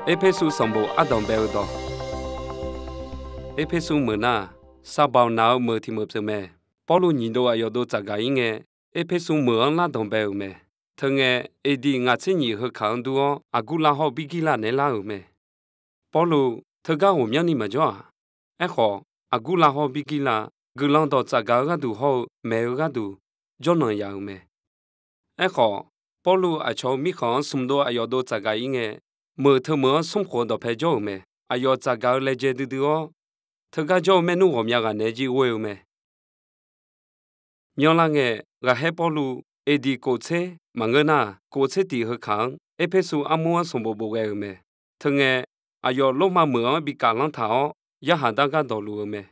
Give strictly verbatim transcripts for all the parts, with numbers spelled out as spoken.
Erpersu sanqbof ardanq bae-eu dawq. Erpersu meuq nar, Saqbaoq naq-eu meuq tiq meuq pyeuf mae. Pawrluv nyiq dov aqyawf dov tsafgaq-ir ngae, Erpersu meuq-anr lardanq bae-euq mae. Teungae, A D ngaq tser nyiq heu kaq-anr dur-awr, Aqgurlav hawr-eu Birgirlav naeq-aer lar-euq mae. Pawrluv teugar ghawqmyanrni maqjawr-aq. Aerkhawf, Aqgurlav hawr-eu Birgirlav guiqlanq dawq tsafgaq-eu gharduq hawr-eu maeq-eu gharduq jawrnan yaf-euq mae. Aerkhawf, Pawrluv aqcawq-eu mirkhanq-anr smq dov aqyawf dov tsafgaq-ir ngae, meuq teu meuq-anr smr khof-eu dawqpae jawr-euq mae. Aqyawf tsafgaq-eu laejae duidui-awr, teugar jawr-eu maernmr ghawqmya ghaq naeq-aer jir ghoe-eu mae. Myanrlar ngae, ghaqkhaer Pawrluv A D kof tser maqngeur nar, kof tser tiq heu kaq-anr Erpersu armur-anr sanqbof bof ghae-euq mae. Teungae, aqyawf Lormav meuq-anr bi kaflanr taq-awr, yarhaq dar gar dawqluf-eu mae.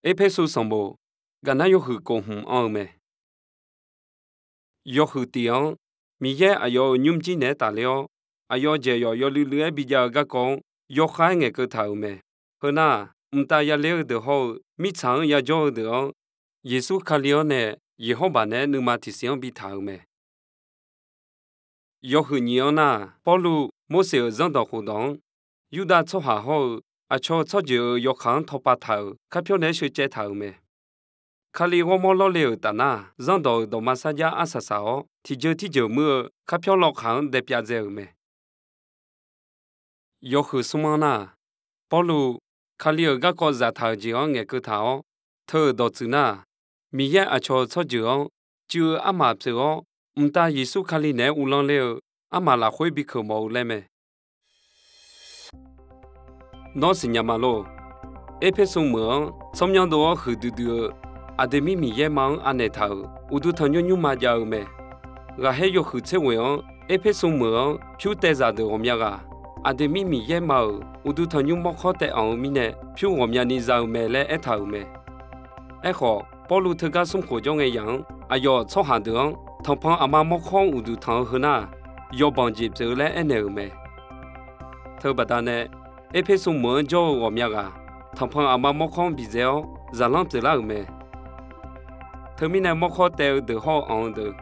Erpersu sanqbof, gaqnar yawhuiq kof hmq anr-eu mae. Yawhuiq tiq-anr, Miqyaer aqyawf-euq nymrjir naeq-aer tafler-awr, aqyawf jaeqyawf yawluiv luiv-aer bijav-eu garkawv-anr yawkhav-aer ngaeqkeuv taq-euq mae. Heu nar, mqtav yaler-eu deuq hawr-eu mirtsaq-anr yajawr-eu deuq-anr, Yeqsur Kali-anr nae Yeqhawrbaq naeq-aer nuima tiqsiq-anr bi taq-euq mae. Yawhuiq nyiq-anr nar, Pawrluv Morseq-euq zanrdawq khofdawq-anr, Yurdav tsawrhaq hawr-eu aqcawq-eu tsawrjeuq-euq yawkaq-anr tawpav taq-euq karpyawr naeq-aer sheucaev taq-euq mae. Kali ghawrmawr lawrle-euq taf nar, zanrdawq-euq dawqma sarjax arsaq saq-awr, tiqjeuq tirjeuq muir-eu karpyawr lawvkaq-anr daepyav dzae-euq mae. Yawhuiq smr-anr nar, Pawrluv Kali-euq garkawv zaftaq-euq jeq-anr ngaeqkeuv taq-awr, teu-euq dawqtsuif nar, Miqyaer aqcawq-eu tsawrjeuq-anr cuiv-eu armaf pyeuf-awr, mqtav Yeqsur Kali naeq-aer uvlanr ler-eu armaf lafkhoer bi keuq mawf-eu laer mae. Nawr siqnya ma lor. Erpersu meuq-anr tsawrmyanr dov-awr huiqdui dui-eu Aqdui mir Miqyaer ma-anr anaeq taq-euq uqduq tanqnymr nymrma jav-eu mae. Ghaqkhaer yawhuiq tser ghoeq-anr Erpersu meuq-anr pyur taev zaqdeuq ghawqmya ghaq, Aqdui mir Miqyaer ma-euq uqduq tanqnymr mawrkawr taev anq-eu mirnae pyur ghawqmyani za-eu mae laer aertaq-euq mae. Aerkhawf, Pawrluv teugar smr khof jawr ngae yaq-anr, aqyawf tsawrhaq deuq-anr tanqpanq aqma mawrkawr-anr uqduq tanq-eu heu nar, yawbanq jeq pyeuf-eu laer aernaeq-euq mae. Teubaqda nae, Erpersu meuq-anr jawr-eu ghawqmya ghaq, tanqpanq aqma mawrkawr-anr bidzae-awr zaqlanr pyeuflar-euq mae. Teumirnae mawrkawr taev-eu deuq hawr-eu anq-eu deuq,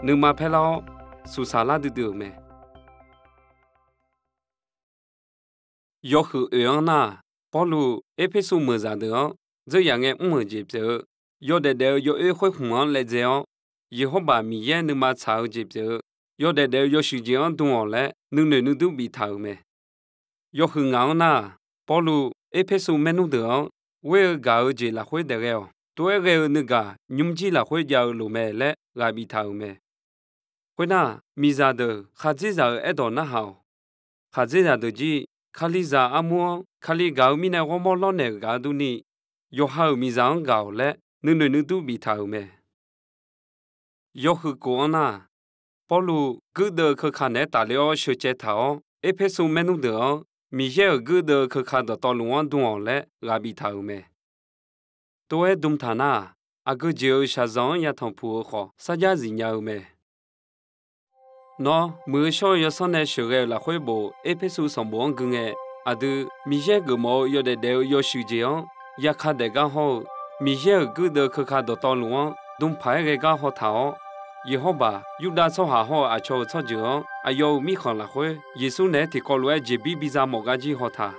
nuima paerlar-awr, suqsaq lar duidui-euq mae. Yawhuiq oeq-anr nar, Pawrluv Erpersu meuq zaqdeuq-anr dzeur yaf ngae mr-euq jeq pyeuf-eu, yawdaef daef-eu yawoer khoerhmq-anr laev dzae-awr, Yeqhawrbaq Miqyaer nuima tsaq-eu jeq pyeuf-eu, yawdaef daef-eu yawshuif jeq-anr dm-awq laer nuinoeq nuidur biftaq-euq mae. Yawhuiq ngaq-anr nar, Pawrluv Erpersu maernmr deuq-anr ghoer-eu gaq-eu jeq lafkhoer daef ghae-awq. Tov-aer ghae-eu nuigaq nymrjir lafkhoer jav-eu loq mae laer ghaq biftaq-euq mae. Khoernar, miqzaq deuq khaqdzerzaq-euq aerdawq narhaq-awq. Khaqdzerzaq deuq jir, Kalizaq armur-anr Kali gaq-eu mirnae ghawrmawr lawrnaeq-euq gaq-eu durni, yawqha-euq miqzaq-anr gaq-awq laer nuinoeq nuidur biftaq-euq mae. Yawhuiq kof-anr nar, Pawrluv guirdeuv keuka naeq-aer tafler-awr sheucaev taq-awr, Erpersu maernmr deuq-anr Miqyaer-euq guirdeuv keuka dawqtawvluf-anr dm-awq laer ghaq biftaq-euq mae. Tov-aer dm taq nar, aqgeu jeq-euq shaqzanq-anr yatanq puq-eu khawf, sarjax zifnya-eu mae. Nawr, Muiq-eu shawr-eu yawsanr nae sheuqghae-euq lafkhoer bof Erpersu sanqbof-anr gui ngae, aqdui Miqyaer geufmawf-eu yawdaef daef-eu yawshuif jeq-anr yaka daef gar hawr-eu, Miqyaer-euq guirdeuv keuka dawqtawvluf-anr dm paq-aer ghae gar haw taq-awr, Yeqhawrbaq, Yurdav tsawrhaq hawr-eu aqcawq-euq tsawrjeuq-anr aqyawf-euq mirkhanq lafkhoer Yeqsur naeq-aer tiqkawv lof-aer jeqbir biza mawf gar jir haw taq.